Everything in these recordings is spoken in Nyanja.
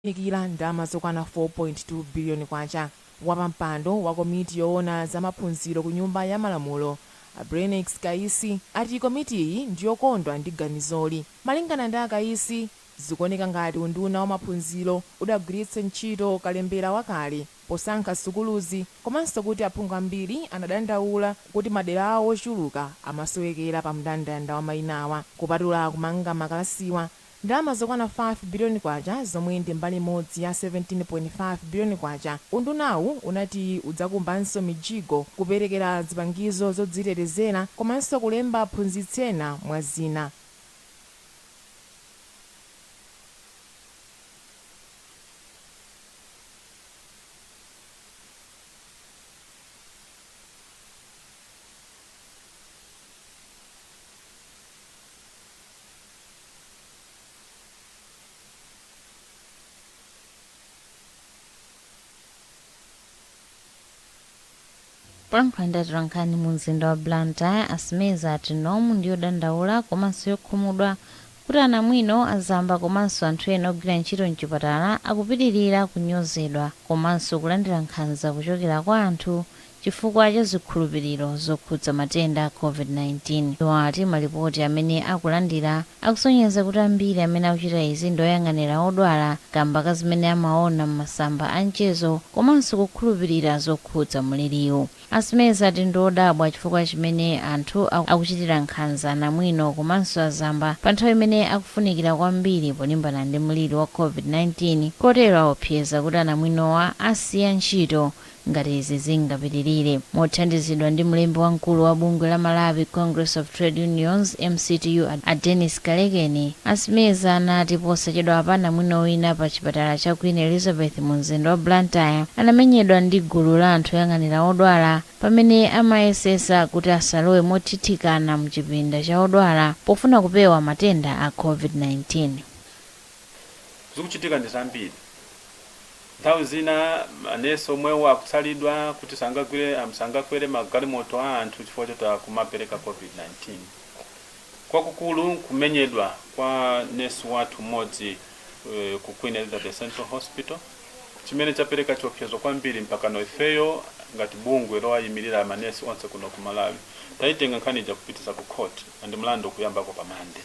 Ikira ndalama zokwana 4.2 biliyoni kwacha. Wapampando wa komiti yoona za maphunziro ku Nyumba ya Malamulo, a Brenex Kaisi, ati komitiyi ndiyokondwa ndi ganizoli. Malingana ndi Akaisi, zikuoneka ngati unduna wa maphunziro udagwiritsa ntchito kalembera wakale posankha sukuluzi, komanso kuti aphungu ambiri anadandaula kuti madera awo ochuluka amasowekera pa mndandanda wa mayinawa. Kupatula kumanga makalasiwa, ndalama zokwana 5 biliyoni kwacha, zomwe ndi mbali imodzi ya 17.5 biliyoni kwacha, undunawu unati udzakumbanso mijigo, kuperekera zipangizo zodzitetezera komanso kulemba aphunzitsi ena, mwa zina. Polankhula ndi atolankhani mu mzinda wa Blantyre, a Simeza ati NOCMA ndiyodandaula komanso yokhumudwa kuti anamwino, azamba komanso anthu ena ogwira ntchito mchipatala akupitirira kunyozedwa komanso kulandira nkhanza kuchokera kwa anthu chifukwa cha zikhulupiriro zokhudza matenda a COVID-19. Iwo ati malipoti amene akulandira akusonyeza kuti ambiri amene akuchita izi ndi oyang'anira odwala, kamba ka zimene amaona m'masamba a mchezo komanso kukhulupirira zokhudza mliriwu. A Simeza ati ndi odabwa chifukwa chimene anthu akuchitira nkhanza anamwino komanso azamba pa nthawi imene akufunikira kwambiri polimbana ndi mliri wa COVID-19, kotero aopseza kuti anamwinowa asiya ntchito ngati izi zingapitirire. Mothandizidwa ndi mlembi wamkulu wa bungwe la Malawi Congress of Trade Unions, MCTU, a Dennis Kalekeni, a Simeza anati posachedwapa namwino wina pa chipatala cha Queen Elizabeth mu mzinda wa Blantyre anamenyedwa ndi gulu la anthu oyang'anira odwala pamene amayesesa kuti asalowe mothithikana mchipinda cha odwala pofuna kupewa matenda a COVID-19. Zikuchitika ndi zambiri. Nthawi zina manesi omwewo akutsalidwa kuti sangakwere magalimoto a anthu chifukwa choti akumapereka COVID-19. Kwakukulu kumenyedwa kwa nesi wathu mmodzi ku Queen Elizabeth Central Hospital, chimene chapereka chiopsezo kwambiri, mpaka no ifeyo ngati bungwe lowayimirira manesi onse kuno ku Malawi tayitenga nkhani ija kupitisa ku court, and mlandu kuyambako pa Mande.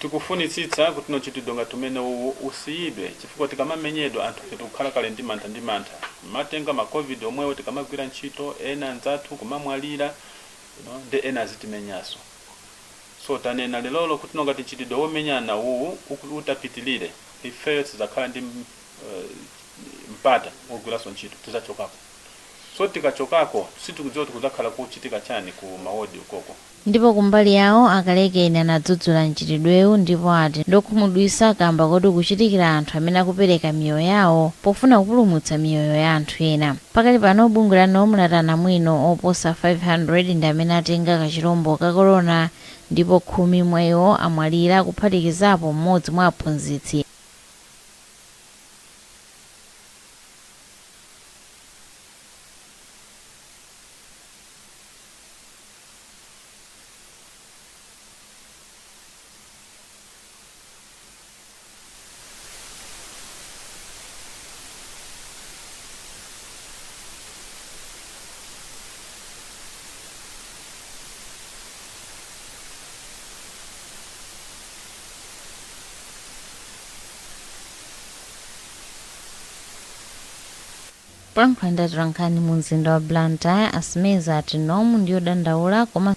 Tikufunitsitsa kuti mchitidwe ngati umene uwu usiyidwe, chifukwa tikamamenyedwa anthu ife tikukhala kale ndi mantha, ndi mantha matenga ma COVID omwewo tikamagwira ntchito, ena anzathu kumamwalira, ndi ena azitimenyanso. So tanena lelolo kuti ngati mchitidwe womenyana uwu utapitilire, ifeyo tidzakhala ndi mpata wogwiranso ntchito, tidzachokako. So tikachokako, sitikudziwa kuti kudzakhala kuchitika chani ku mawodi ukoko. Ndipo kumbali yawo, Akalekeni anadzudzula mchitidwewu ndipo ati ndokhumudwitsa kamba koti kuchitikira anthu amene akupereka miyoyo yawo pofuna kupulumutsa miyoyo ya anthu ena. Pakali pano bungwe la NOCMA lati anamwino oposa 500 ndi amene atenga kachirombo ka korona, ndipo 10 mwa iwo amwalira, kuphatikizapo mmodzi mwa aphunzitsi. Polankhula ndi atolankhani mu mzinda wa Blantyre, a Simeza ati NOCMA ndiyodandaula koma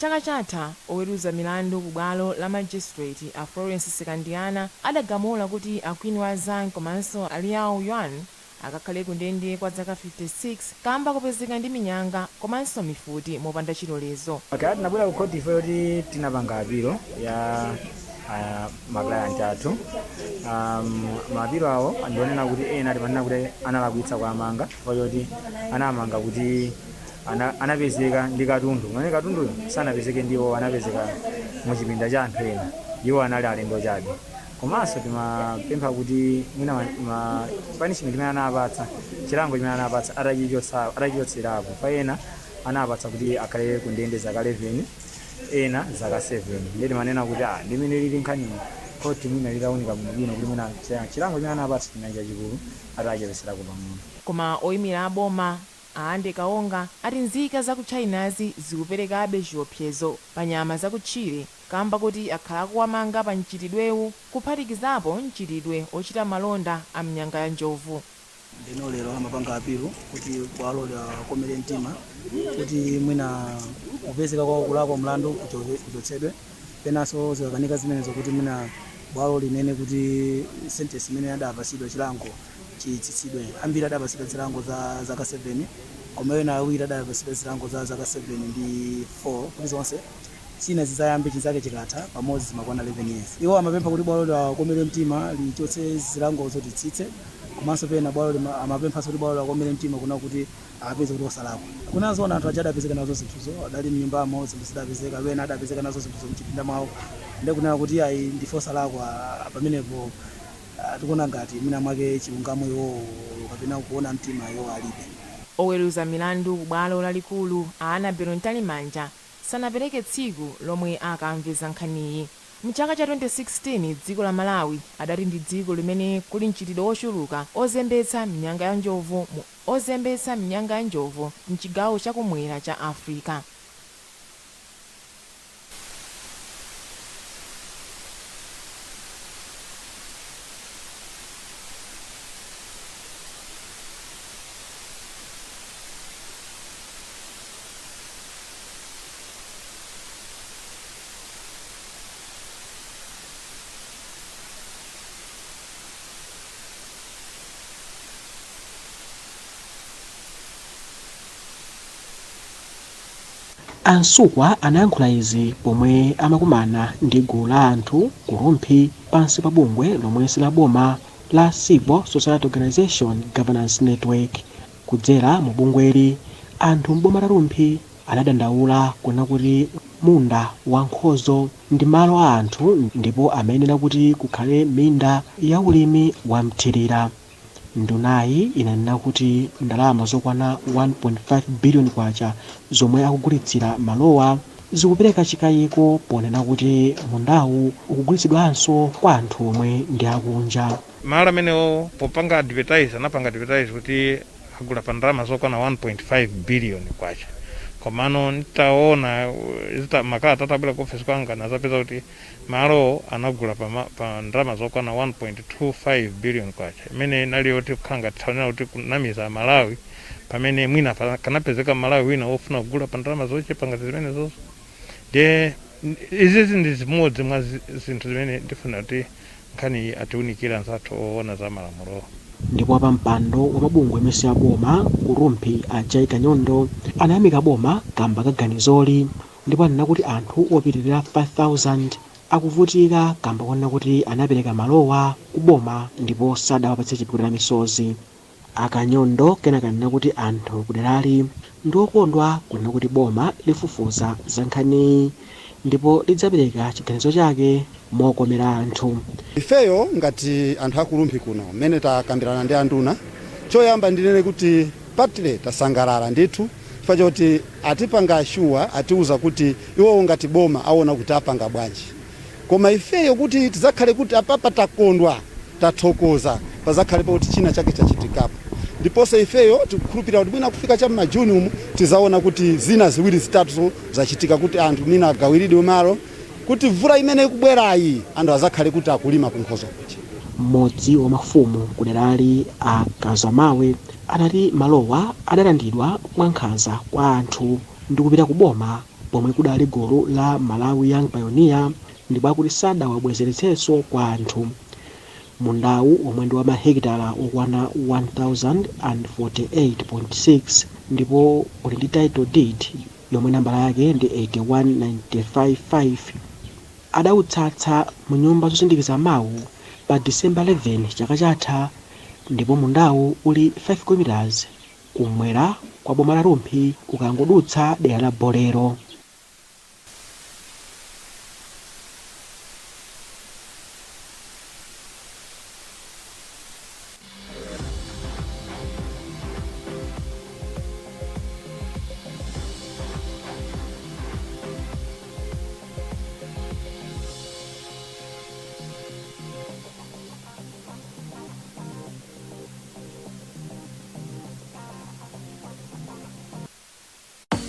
Chaka chatha oweruza milandu ku bwalo la magistrate a Florence Sekandiana adagamula kuti a Qinhua Zhang komanso a Liao Yuan akakhale ku ndende kwa zaka 56 kamba kupezeka ndi minyanga komanso mifuti mopanda chilolezo. Okay, tinabwera ku court ife yoti tinapanga appeal ya ma client athu. Ma appeal awo ndionena kuti ena timanena kuti analakwitsa kuamanga chifukwa choti anamanga kuti anapezeka ndi katundu, kumene katunduyo sanapezeke ndiwo, anapezeka muchipinda cha anthu ena, iwo anali alendo chabe. Komanso timapempha kuti mwina ma punishment imene anapatsa, chilango chimene anapatsa, atachichotserapo. Pa ena anapatsa kuti akhale ku ndende zaka 11, Ena zaka 7. Ndiye timanena kuti ndimene lili nkhaniyi, khoti mwina litawunika bwinobwino kuti mwina chilango chimene anapatsa chinali chachikulu, atachepetserako pang'ono. Koma oyimira aboma a Ande Kaonga ati nzika za ku Chinazi zikuperekabe chiopsezo pa nyama zakutchire kamba kuti akhala akuwamanga pa mchitidwewu, kuphatikizapo mchitidwe ochita malonda a mnyanga ya njovu. Ndeno lero amapanga appeal kuti bwalo liwakomere mtima kuti mwina kupezeka kwawo kulakwa mlandu kuchotsedwe, penanso zikakanika zimenezo kuti mwina bwalo linene kuti sentence imene adapasidwa, chilango chitsitsidwe. Ambiri adapasidwa zilango za zaka 7, koma ena awiri adapasidwa zilango za zaka 7 ndi 4, kuti zonse china zizayambe chinzake chikatha pamodzi zimakwana 11 years. Iwo amapempha kuti bwalo liwakomere mtima lichotse zilangozo, titsitse, komanso pena bwalo amapemphanso kuti bwalo liwakomere mtima kuna kuti apeze kuti osalakwa. Kunazona anthu aja adapezeka nazo zinthuzo adali mnyumbamo, zinthu zidapezeka, wena adapezeka nazo zinthuzo mchipinda mwawo, ndiye kunena kuti ayi, ndife osalakwa pamenepo. Tikuona ngati mwina mwake chilungamo iwowo kapena kuona mtima iwo alibe. Oweruza milandu ku bwalo lalikulu a Annabel Mtalimanja sanapereke tsiku lomwe akamve za nkhaniyi. Mchaka cha 2016 dziko la Malawi adati ndi dziko limene kuli mchitidwe wochuluka ozembetsa mnyanga ya njovu ozembetsa mnyanga ya njovu mchigawo chakumwera cha Africa. A Msukwa anayankhula izi pomwe amakumana ndi gulu la anthu ku Rumphi pansi pa bungwe lomwe si la boma la Civil Society Organization Governance Network. Kudzera mu bungweli, anthu m'boma la Rumphi anadandaula kuna kuti munda wa Nkhozo ndi malo a anthu ndipo amayenera kuti kukhale minda ya ulimi wa mthirira. Ndunayi inanena kuti ndalama zokwana 1.5 biliyoni kwacha zomwe akugulitsira malowa zikupereka chikayiko, ponena kuti mundawu ukugulitsidwanso kwa anthu omwe ndi akunja. Malo amenewo popanga advertise, anapanga advertise kuti agula pa ndalama zokwana 1.5 billion kwacha, komano nitaona makalata atabwera ku office kwanga, nazapeza kuti malo anagula pa ndalama zokwana 1.25 billion kwacha, imene inali yoti kukhala ngati thaonera kuti kunamiza Malawi, pamene mwina kanapezeka Malawi wina wofuna kugula pa ndalama zochepa ngati zimenezozo. Ndiye izizi ndi zimodzi mwa zinthu zimene ndifuna kuti nkhani atiunikire anzathu oona za malamulo. Ndipo wapampando wa mabungwe amene a boma ku Rumphi a Jai Kanyondo anayamika boma kamba kaganizoli, ndipo anena kuti anthu opitirira 5000 akuvutika kamba kuona kuti anapereka malowa ku boma ndipo sadawapatse chipikutira misozi. Akanyondo kenaka anena kuti anthu kuderali ndi okondwa kunena kuti boma lifufuza za nkhaniyi ndipo lidzapereka chiganizo chake mokomera anthu. Ifeyo ngati anthu aku Rumphi kuno, mmene takambirana ndi anduna, choyamba ndinene kuti partly tasangalala ndithu chifukwa choti atipanga assure, atiuza kuti iwowo ngati boma aona kuti apanga bwanji. Koma ifeyo kuti tidzakhale kuti apapa takondwa, tathokoza, pazakhalepo kuti china chake chachitikapo. Ndiponso ifeyo tikukhulupirira kuti mwina kufika cha m'majuni umu tizaona kuti zina ziwiri zitatu zachitika, kuti anthu mwina agawiridwe malo, kuti mvula imene ikubwerayi anthu azakhale kuti akulima kunkhozo kuja. Mmodzi wa mafumu kuderali a Kazamawe anati malowa adalandidwa mwankhanza kwa anthu ndi kupita ku boma pomwe kudali gulu la Malawi Young Pioneer, ndipo akuti sadawabwezeretsenso kwa anthu. Mundawu omwe ndi wa mahekitala okwana 1048.6 ndipo uli ndi title deed yomwe nambala yake ndi 81955, adawutsatsa mu nyumba zosindikiza mawu pa Disemba 11 chaka chatha, ndipo mundawu uli 5 km kumwera kwa boma la Rumphi ukangodutsa dera la Bolero.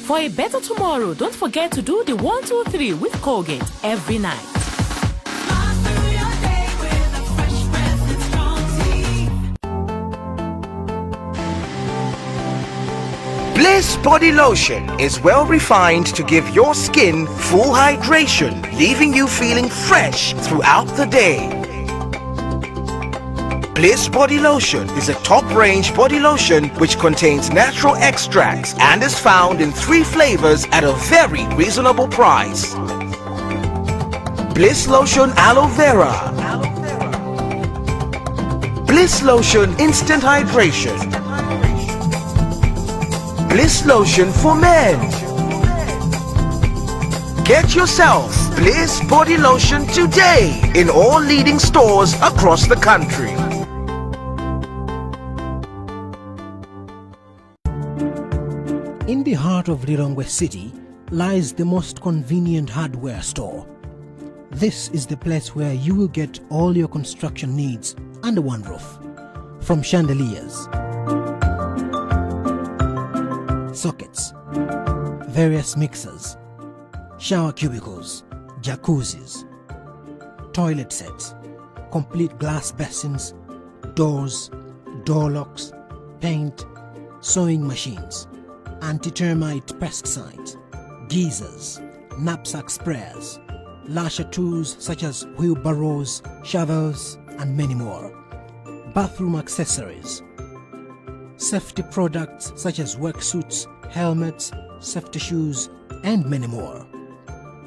For a better tomorrow, don't forget to do the 1, 2, 3 with Colgate every night. Bliss Body Lotion is well refined to give your skin full hydration, leaving you feeling fresh throughout the day. Bliss Body Lotion is a top range body lotion which contains natural extracts and is found in three flavors at a very reasonable price. Bliss Lotion Aloe Vera, Bliss Lotion Instant Hydration, Bliss Lotion for Men. Get yourself Bliss Body Lotion today in all leading stores across the country. In the heart of Lilongwe City lies the most convenient hardware store. This is the place where you will get all your construction needs under one roof. From chandeliers, sockets, various mixers, shower cubicles, jacuzzis, toilet sets, complete glass basins, doors, door locks, paint, sewing machines, anti-termite pesticides, geysers, knapsack sprayers, lasher tools such as wheelbarrows, shovels, and many more. Bathroom accessories, safety products such as work suits, helmets, safety shoes, and many more.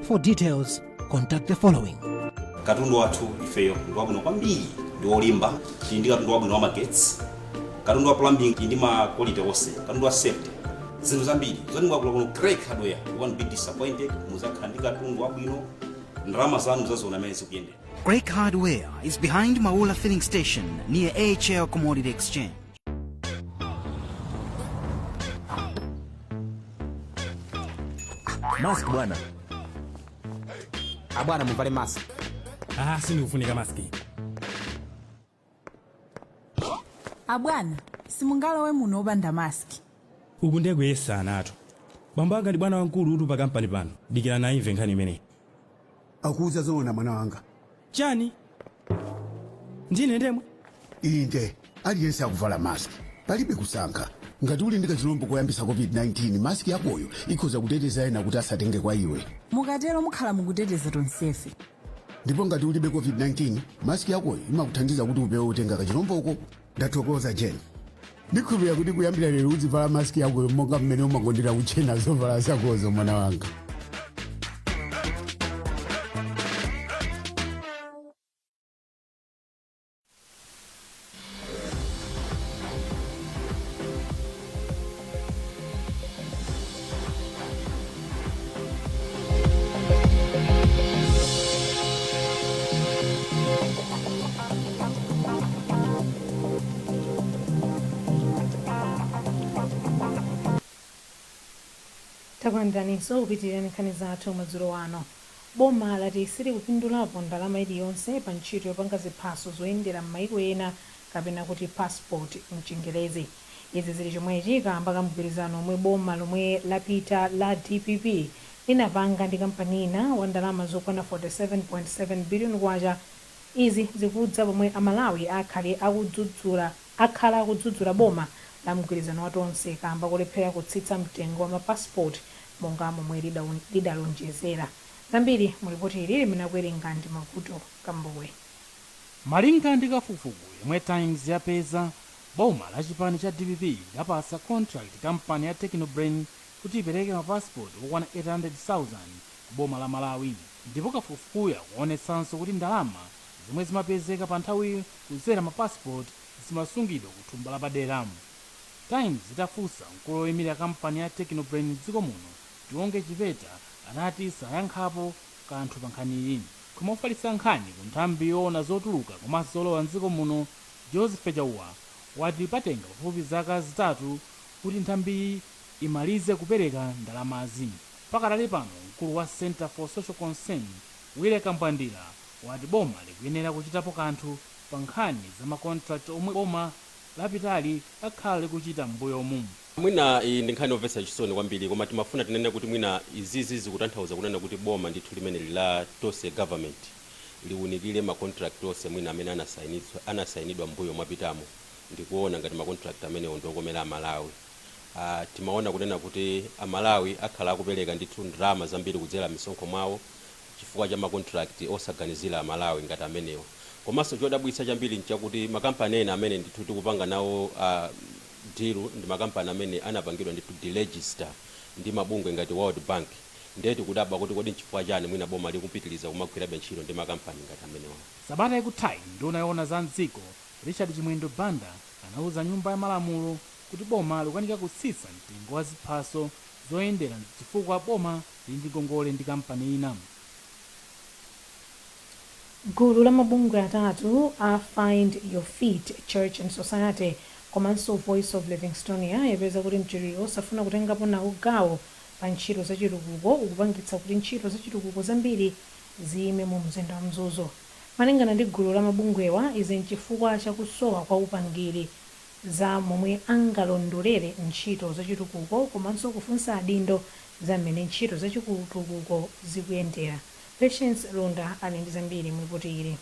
For details, contact the following. Katundu wathu ifeyo ndi wabwino kwambiri, ndi wolimba. Tili ndi katundu wabwino wa magetsi, katundu wa plumbing, tili ndi ma quality onse, katundu wa safety, zinthu zambiri zoti mukagula kuno Creck Hardware, you won't be disappointed. Muzakhala ndi katundu wabwino, ndalama zanu zaziona amene zikuyendera. Creck Hardware is behind Maula Filling Station near AHL Commodity Exchange. Mask bwana. Abwana, muvale mask. Ah, sindikufunika maski. Abwana, simungalowe muno opanda maski. Uku ndiye kuyesana atu. Bambo anga ndi bwana wamkulu utu pa kampani pano. Dikira naimve nkhani imeneyi. Akuuza zoona mwana wanga. Chani? Ndine ndemwe? Inde, aliyense akuvala maski, palibe kusankha. Ngati uli ndi kachilombo koyambisa COVID-19, maski yakoyo ikhoza kuteteza ena kuti asatenge kwa iwe. Mukatero mukhala mukuteteza tonsefe. Ndipo ngati ulibe COVID-19, maski yakoyo imakuthandiza kuti upewe kutenga kachilomboko. Ndathokoza, Jen. Ndikhulupirira kuti kuyambira lero uzivala maski yakoyo monga mmene umakondera kuchena zovala zakozo, mwana wanga. Takulandiraninso kupitirira nkhani zathu madzulo ano. Boma lati silikupindulapo ndalama iliyonse pa ntchito yopanga ziphaso zoyendera m'mayiko ena, kapena kuti passport mchingerezi. Izi zili chomwechi kamba ka mgwirizano omwe boma lomwe lapita la DPP linapanga ndi kampani ina wa ndalama zokwana 47.7 billion kwacha. Izi zikudza pomwe Amalawi akhale akudzudzula akhala akudzudzula boma la mgwirizano wa Tonse kamba kulephera kutsitsa mtengo wa mapasipoti monga momwe lidalonjezera. Zambiri mulipoti ili limene akuwerenga ndi Mavuto Kambuwe. Malinga ndi kafukufuku yomwe Times yapeza, boma la chipani cha DPP lidapatsa contract kampani ya Technobrain kuti ipereke mapasipoti okwana 800,000 ku boma la Malawi. Ndipo kafukufukuyo akuonetsanso kuti ndalama zomwe zimapezeka pa nthawiyo kudzera mapasipoti zimasungidwa ku thumba lapadera. Times itafunsa mkulu woyimira kampani ya Technobrain mdziko muno, Tionge Chipeta, anati sayankhapo kanthu pa nkhaniyi. Koma ofalitsa nkhani ku nthambi yoona zotuluka komanso zolowa mdziko muno, Joseph Chauwa, wati patenga pafupi zaka 3 kuti nthambiyi imalize kupereka ndalamazi. Pakadali pano, mkulu wa Center for Social Concern, Wile Kambwandira, wati boma likuyenera kuchitapo kanthu pa nkhani za makontrakt omwe boma Lapitali lakhala likuchita m'mbuyomu. Mwina iyi ndi nkhani yomvetsa chisoni kwambiri, koma timafuna tinene kuti mwina izizi zikutanthauza kunena kuti boma ndithu limene la Tonse Government liwunikire ma contract onse mwina amene anasayinidwa mbuyo mwapitamo, ndikuona ngati ma contract amenewo ndiokomera Amalawi. Timaona kunena kuti Amalawi akhala akupereka ndithu ndalama zambiri kudzera misonkho mwawo chifukwa cha ma contract osaganizira Amalawi ngati amenewo. Komanso chodabwitsa chambiri nchakuti makampani ena amene ndithu tikupanga nawo deal ndi makampani amene anapangidwa ndithu deregister ndi mabungwe ngati World Bank. Ndiye tikudabwa kuti kodi nchifukwa chani mwina boma likupitiriza kumagwirabe ntchito ndi makampani ngati amenewa? Sabata ikuthayi, nduna yoona za mdziko Richard Chimwendo Banda anauza Nyumba ya Malamulo kuti boma likukanika kutsitsa mtengo wa ziphaso zoyendera chifukwa boma lili ndi ngongole ndi kampani ina. Gulu la mabungwe atatu a Find Your Feet, Church and Society komanso Voice of Livingstonia yapeza kuti mchitidwe osafuna kutengapo nawo gawo pa ntchito zachitukuko ukupangitsa kuti ntchito zachitukuko zambiri ziyime mu mzinda wa Mzuzu. Malingana ndi gulu la mabungwewa, izi nchifukwa chakusowa kwa upangiri za momwe angalondolere ntchito zachitukuko komanso kufunsa adindo za mmene ntchito zachitukuko zikuyendera. Patience Lunda ali ndi zambiri mu ili.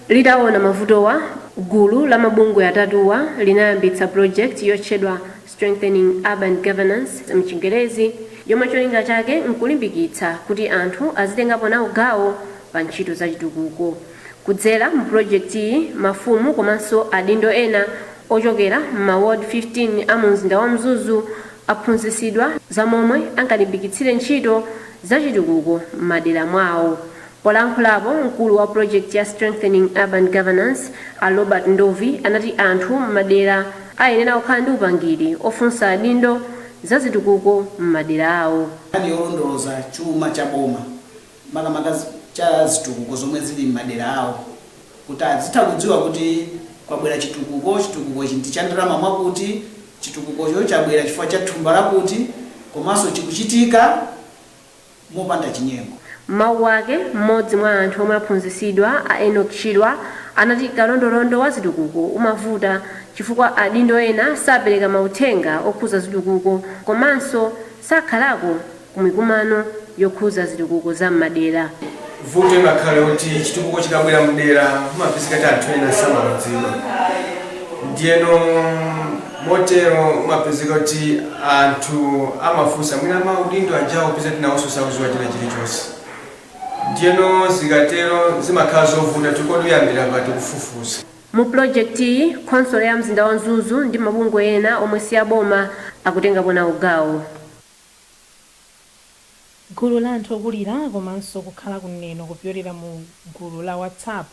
Litaona mavutowa, gulu la mabungwe atatuwa linayambitsa project yotchedwa Strengthening Urban Governance mchingerezi, yomwe cholinga chake nkulimbikitsa kuti anthu azitengapo nawo gawo pa ntchito zachitukuko. Kudzera mu project iyi, mafumu komanso adindo ena ochokera m'ma ward 15 a mu mzinda wa Mzuzu aphunzitsidwa za momwe angalimbikitsire ntchito zachitukuko m'madera mwawo. Polankhulapo, mkulu wa project ya Strengthening Urban Governance a Robert Ndovi anati anthu m'madera ayenera kukhala ndi upangiri ofunsa adindo za zitukuko m'madera awo. Nkhani yolondoloza chuma cha boma, makamaka cha zitukuko zomwe zili m'madera awo, kuti azitha kudziwa kuti kwabwera chitukuko, chitukuko ichi ndi cha ndalama mwakuti, chitukukocho chabwera chifukwa cha thumba lakuti, komanso chikuchitika mopanda chinyengo. Mawu ake, mmodzi mwa anthu omwe aphunzitsidwa a Enoch Chilwa anati kalondolondo wa zitukuko umavuta chifukwa adindo ena sapereka mauthenga okhuza zitukuko komanso sakhalako ku mikumano yokhuza zitukuko za m'madera. Vuto imakhala kuti chitukuko chikabwera mdera, mumapezeka kuti anthu ena samadziwa. Ndiyeno motero umapezeka kuti anthu amafunsa mwina maudindo ajawo, peza tinawonso sakudziwa china chilichonse. Ndiyeno zikatero zimakhala zovuta, tikodi kuyambira pati kufufuza? Mu pulojekiti iyi, khonsolo ya mzinda wa Mzuzu ndi mabungwe ena omwe si aboma akutengapo nawo gawo. Gulu la anthu okulira komanso kukhala kuneno kupyolera mu gulu la WhatsApp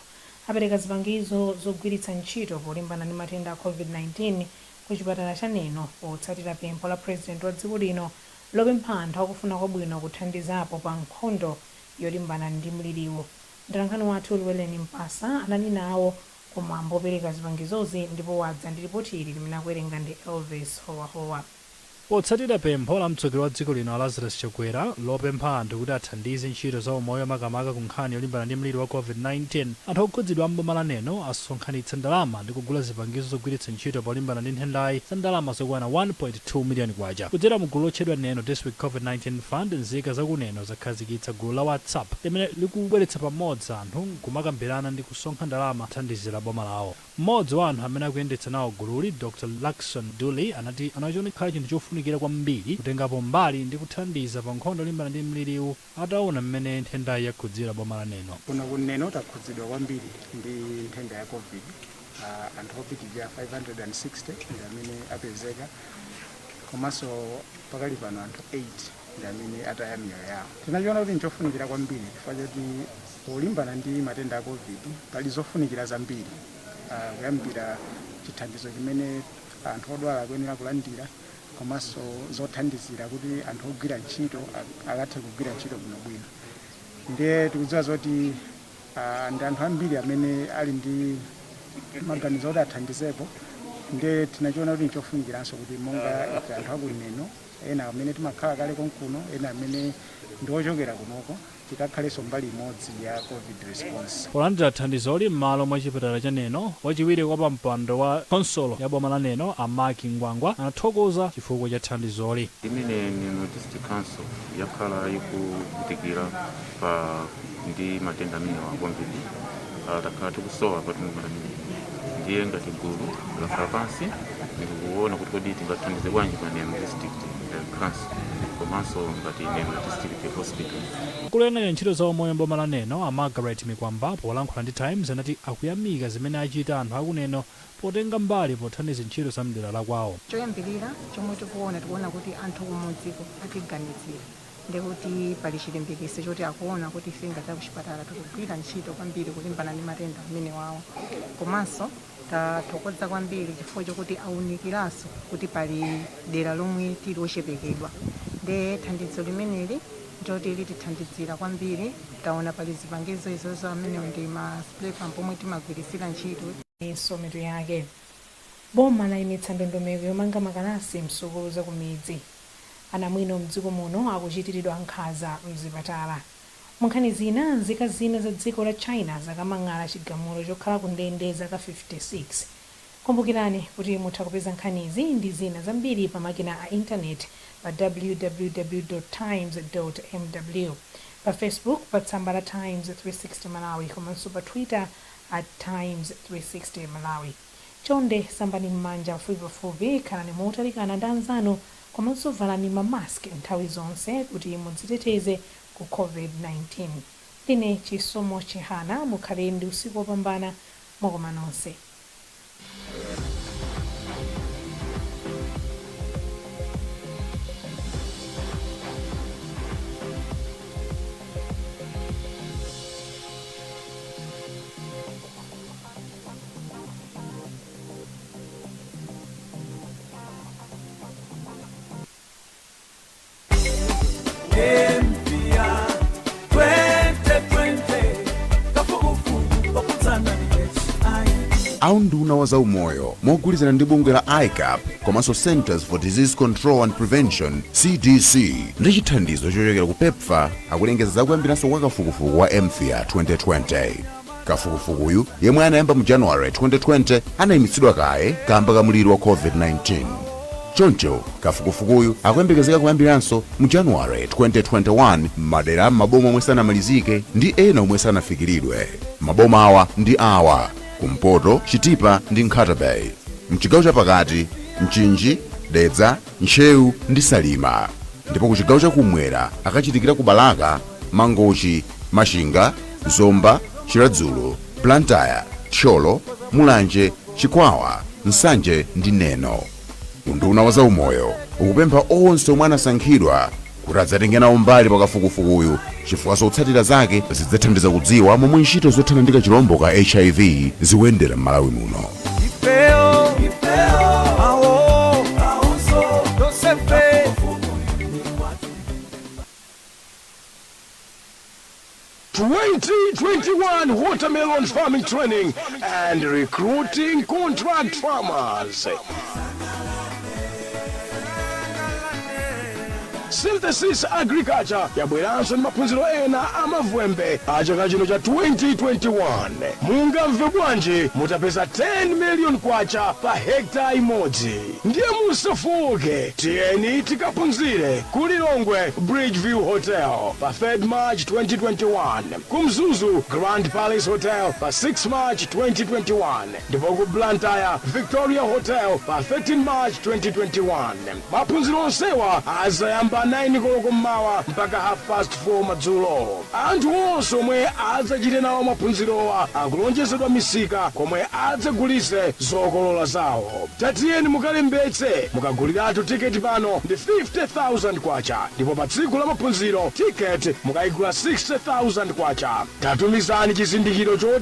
apereka zipangizo zogwiritsa ntchito polimbana ndi matenda a COVID-19 ku chipatala cha Neno, potsatira pempho la President wa dziko lino lopempha anthu akufuna kwabwino kuthandizapo pa nkhondo yolimbana ndi mliriwu. Mtolankhani wathu Luweleni Mpasa anali nawo kumwambo opereka zipangizozi ndipo wadza ndi ripoti ili limene akuwerenga ndi Elvis Howahowa. Potsatira pempho la mtsogoleri wa dziko lino Lazarus Chakwera lopempha anthu kuti athandize ntchito za umoyo, makamaka ku nkhani yolimbana ndi mliri wa COVID-19, anthu okhudzidwa m'boma la Neno asonkhanitsa ndalama ndi kugula zipangizo zogwiritsa ntchito polimbana ndi nthendayi za ndalama zokwana 1.2 miliyoni kwacha. Kudzera mu gulu lotchedwa Neno District COVID-19 Fund, nzika za ku Neno zakhazikitsa gulu la WhatsApp limene likubweretsa pamodzi anthu kumakambirana ndi kusonkha ndalama kuthandizira boma lawo. Mmodzi wa anthu amene akuyendetsa nawo gululi, Dr Luckson Duli, anati anachiona kukhala chinthu chofunikira kwambiri kutengapo mbali ndi kuthandiza pa nkhondo yolimbana ndi mliriwu ataona mmene nthendayi yakhudzira boma la Neno. Kuno kuneno takhudzidwa kwambiri ndi nthenda ya COVID. Anthu opitirira 560 ndi amene apezeka, komanso pakali pano anthu 8 ndi amene ataya miyoyo yawo. Tinachiona kuti nchofunikira kwambiri chifukwa choti polimbana ndi matenda a COVID pali zofunikira zambiri, kuyambira chithandizo chimene anthu odwala akuyenera kulandira, komanso zothandizira kuti anthu ogwira ntchito akathe kugwira ntchito bwinobwino. Ndiye tikudziwa zoti ndi anthu ambiri amene ali ndi maganizo oti athandizepo. Ndiye tinachiona kuti nchofunikiranso kuti monga ife anthu akuneno, ena amene timakhala kale konkuno, ena amene ndi ochokera kunoko. Tikakhalenso mbali imodzi ya COVID response. Polandira thandizoli m'malo mwa chipatala cha Neno, wachiwiri kwa pampando wa khonsolo ya boma la Neno, a Maki Ngwangwa, anathokoza chifukwa cha thandizoli. Imene Neno District Council yakhala ikuvutikira pa ndi matenda amene wa COVID, takhala tikusowa katundu amene, ndiye ngati gulu lakhala pansi ndikuona kuti kodi tingathandize bwanji pa Neno District Council komanso ngati Neno District Hospital. Mkulu woyang'anira ntchito za umoyo mboma la Neno, a Margaret Mikwamba, polankhula ndi Times anati akuyamika zimene achita anthu akuneno potenga mbali pothandiza ntchito za mdera la kwawo. Choyambirira chomwe tikuona, tikuona kuti anthu kumudziko atiganizira, ndikuti pali chilimbikitso choti akuona kuti ife ngati akuchipatala tikugwira ntchito kwambiri kulimbana ndi matenda amene wawo. Komanso tathokoza kwambiri chifukwa chokuti awunikiranso kuti pali dera lomwe tili ochepekedwa, nde thandizo limeneli ndoti litithandizira kwambiri. Taona pali zipangizo izozo, amenewo ndi ma spray pump omwe timagwirisira ntchito. Inso mitu yake: boma layimitsa ndondomeko yomanga makalasi msukulu za kumidzi. Anamwino mdziko muno akuchitiridwa nkhanza mzipatala. Munkhani zina, nzika zina za dziko la China zakamang'ala chigamulo chokhala ku ndende zaka 56. Kumbukirani kuti mutha kupeza nkhanizi ndi zina zambiri pa makina a intaneti pa www times mw, pa Facebook pa tsamba la Times 360 Malawi, komanso pa Twitter at Times 360 Malawi. Chonde sambani m'manja pafupipafupi, khalani motalikana ndi anzanu, komanso valani mamask nthawi zonse kuti mudziteteze ku COVID-19. Ndine Chisomo Chihana. Mukhale ndi usiku wopambana. Mwakoma nonse. MPR 2020 kafukufuku okhudzana ndi HIV. Aunduna wa zaumoyo mogwirizana ndi bungwe la ICAP komanso Centers for Disease Control and Prevention, CDC, ndi chithandizo chochokera ku PEPFAR akulengeza zakuyambiranso kwa kafukufuku wa MFIA 2020. Kafukufukuyu, yemwe anayamba mu January 2020, anayimitsidwa kaye kamba ka mliri wa COVID-19. Choncho kafukufukuyu akuyembekezeka kuyambiranso mu January 2021 m'madera am'maboma omwe sanamalizike ndi ena omwe sanafikiridwe. Maboma awa ndi awa: kumpoto, Chitipa ndi Nkhata Bay; mchigawo chapakati, Mchinji, Dedza, Ntcheu ndi Salima; ndipo ku chigawo chakumwera akachitikira ku Balaka, Mangochi, Machinga, Zomba, Chiradzulu, Blantyre, Thyolo, Mulanje, Chikwawa, Nsanje ndi Neno. Unduna wa zaumoyo ukupempha onse omwe anasankhidwa kuti adzatenge nawo mbali pakafukufukuyu, chifukwa zotsatira zake zidzathandiza kudziwa momwe ntchito zothana ndi kachilombo ka HIV zikuyendera m'Malawi muno. Ifeo, ifeo, awo, awo, tosefe. 2021 Watermelon Farming Training and Recruiting Contract Farmers. Synthesis Agriculture yabweranso ndi maphunziro ena amavwembe a chaka chino cha 2021. Mungamve bwanji mutapeza 10 million kwacha pa hekta imodzi? Ndiye musafoke, tiyeni tikaphunzire ku Lilongwe, Bridgeview Hotel pa 3 March 2021, ku Mzuzu, Grand Palace Hotel pa 6 March 2021, ndipo ku Blantyre, Victoria Hotel pa 13 March 2021. Maphunziro onsewa azayamba 9 koloko mmawa mpaka half past 4 madzulo. Anthu onse omwe adzachite nawo maphunzirowa akulonjezedwa misika komwe adzagulise zokolola zawo. Tatiyeni mukalembetse. Mukaguliratu tiketi pano ndi 50,000 kwacha, ndipo pa tsiku la maphunziro tiketi mukayigula 60,000 kwacha. Tatumizani chizindikiro choti